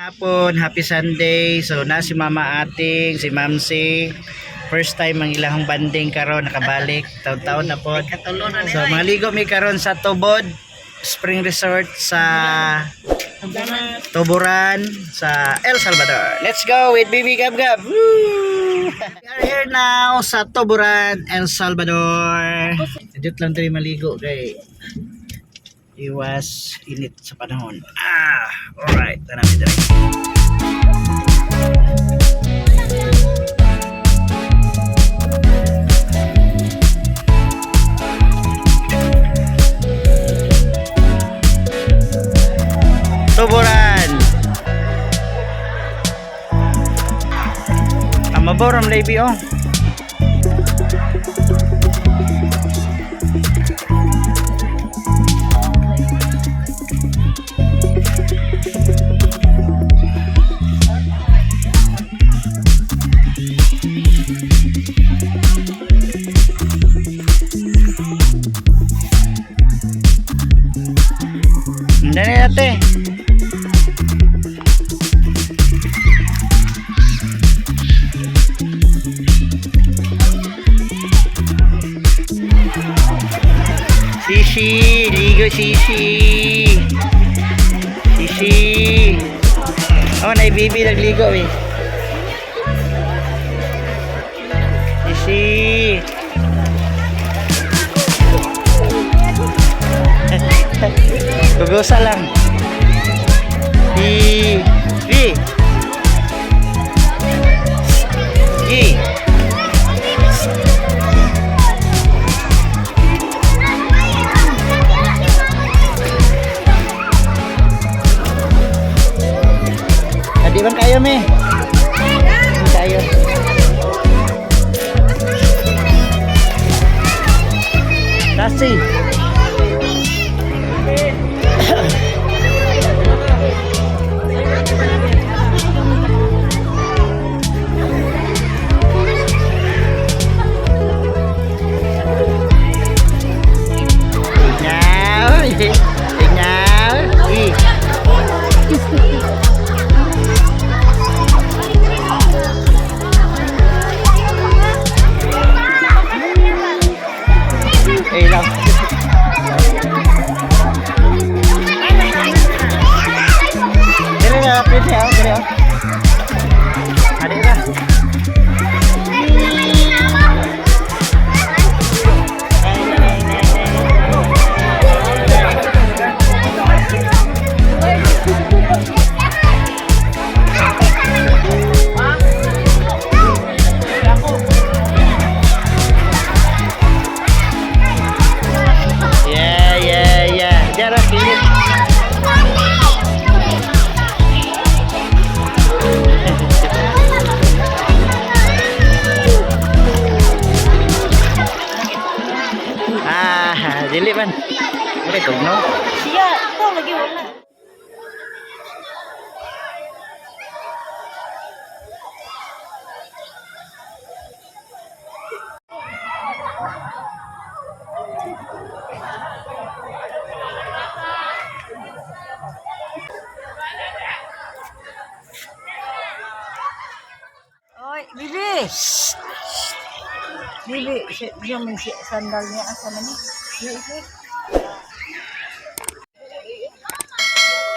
Hapon, happy Sunday. So na si Mama Ating, si Mamsi. First time ang ilahong banding karon nakabalik. Taon-taon na pod. So maligo mi karon sa Tubod Spring Resort sa Tuburan sa El Salvador. Let's go with Bibi Gab Gab. Woo! We are here now sa Tuburan, El Salvador. Dito lang tayo maligo kay iwas init sa panahon. Ah, alright. Tanami dire. Tuburan. Amaboram lady oh. Dali ate. Sisi, ligo sisi. Sisi. Oh, nay baby nagligo eh. Sisi. Gugusa lang. I. I. I. Adi man kayo me. Di kayo. Kasi. Tingnan. Tingnan. I. Eh lang. Dire na, pwede ah, dire ah. Adi na. Yeah. Diyan ah, kilit. Ah, dili man. Wala tugno. Siya, ito lagi wala. Oy, Bibi. Bibi, siya man siya sandal niya asa man ni? Bibi.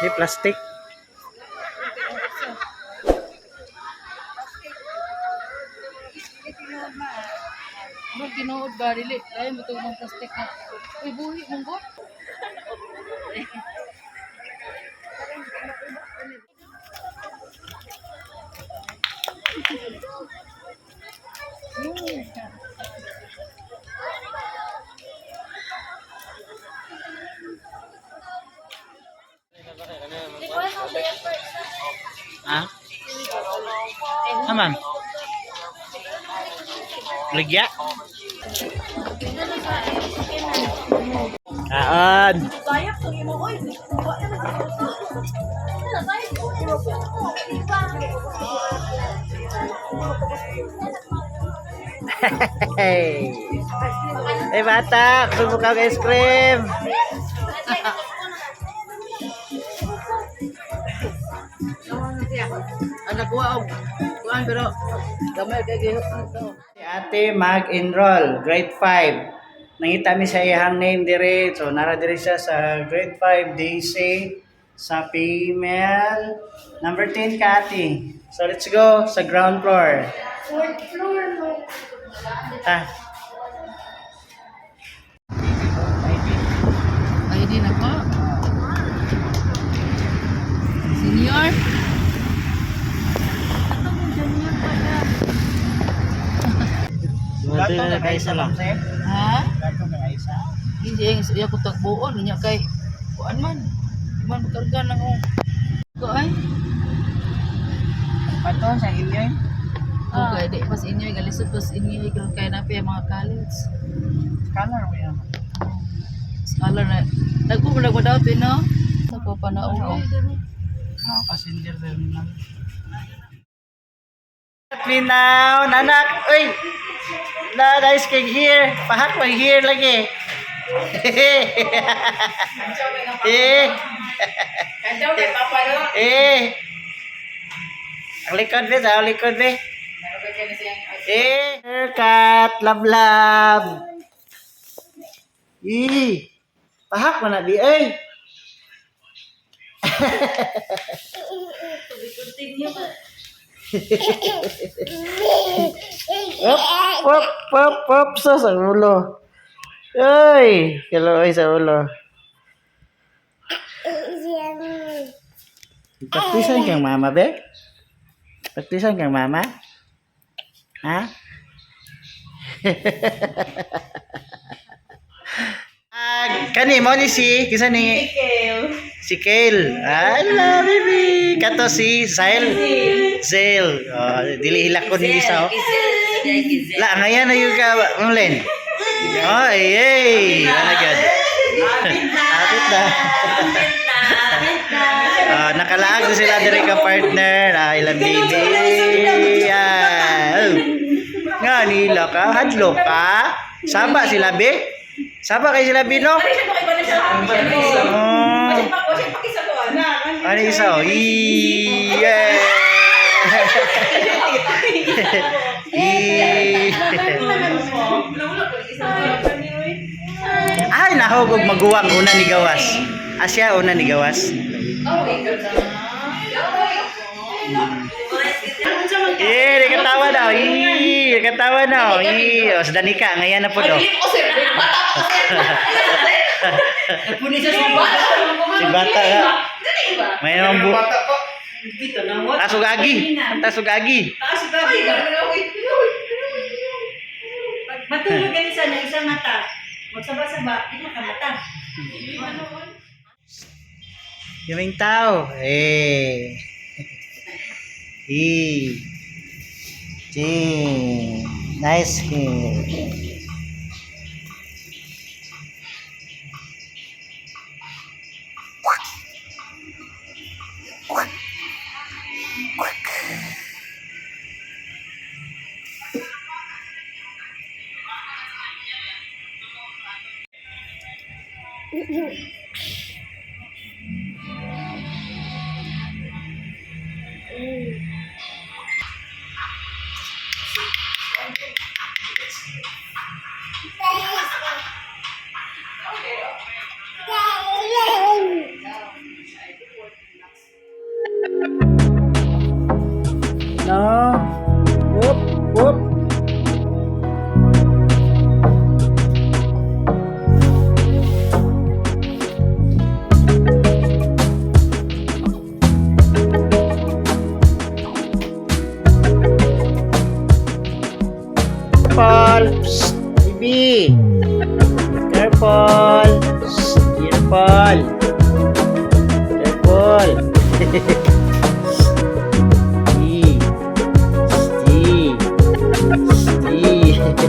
Di plastic. Murag tinuod ba dili lain mo tong plastic na. Uy buhi mong god. Ha? Aman. Ligya. Kaon. Hey. Eh bata, gusto mo kang ice cream. Nakakuha og kuan pero gamay kay gihot na to. Si ate mag-enroll, grade 5. Nangita mi sa iyang name dire. So nara dire siya sa grade 5 DC sa female. Number 10 ka, ate. So let's go sa ground floor. Fourth floor mo. Ah. ID na ko. Senior. Ato mo junior pala. Gato na kay isa lang. Ha? Gato na kay isa. Hindi ang iya ko tagbuon unya kay kuan man. Di man makarga nang ko ay. Pato sa inyo. Ah. Okay, di pas inyo galisod pas inyo karon kay na pa mga college. Color mo yan. Scholar na. Nagko mo nagwadaot eh, no? Sa ko pa na uwi. Ah, passenger terminal. Linaw, nanak, uy! Na, nice kay here. Pahak mo here lagi. Eh. Eh. Ang likod be, sa likod be. Eh, haircut, love love. Eh. Pahak mo na di, eh. Up, up, up, up, sa ulo. Ay, kaloy sa ulo. Praktisan kang mama, be? Praktisan kang mama? Ha? Ah, kani mo ni si kisa ni si Kale. Ala, baby. Kato si Zael. Zael. Oh, dili hilak ko ni isa. Oh. La, ngayon na yung ka, Mulen. Ay, ay. Ano gyud? Apit na. Ah, nakalaag na sila diri ka partner. Ah, ilang baby. Ah. Oh. Nga nila ka, hadlo ka. Saba sila be? Saba kay sila be no? Oh. Ano isa oh? Yeah. Yee. Ay, nahog og maguwang una ni gawas. Asya una ni gawas. Eh, nakatawa na. Eh, nakatawa na. Eh, oh, sa Danica, ngayon na po do. Si bata ka. May naman bu. Tasugagi. Tasugagi. Matulog gani sa isang mata. Magsaba-saba, di makamata. Yung tao. Eh. E. G. Nice hair. No. Whoop, whoop. Careful. Psst, baby. Careful. Psst, careful. Careful. E. D. D. D. D.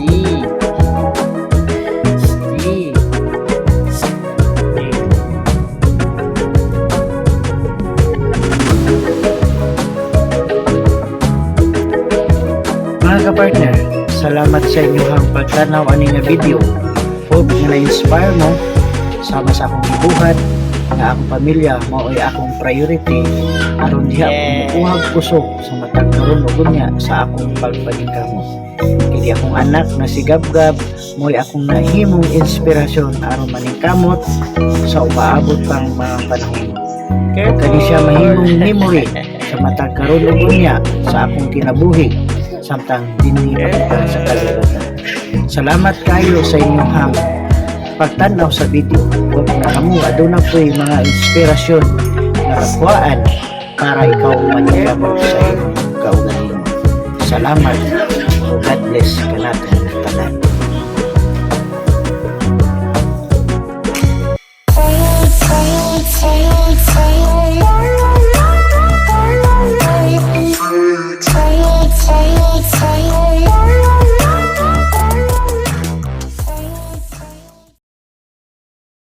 D. Mga kapartner, salamat sa inyong pagtanaw ani nga video. Hope nga na-inspire mo sama sa akong gibuhat. Nga akong pamilya mao'y akong priority aron diha ko mukuhag kusog sa matag karon ug unya sa akong pagpaningkamot. Kini akong anak nga si Gabgab mo'y akong nahimong inspirasyon aron maningkamot sa umaabot pang mga panahon. Kani siya mahimong memory sa matag karon ug unya sa akong kinabuhi samtang dinhi pa kita sa kalibutan. Salamat kayo sa inyong pagtan-aw sa video. Ug na kamo aduna po'y mga inspirasyon na kakuhaan para ikaw maningkamot sa imong kaugalingon. Salamat. God bless kanato.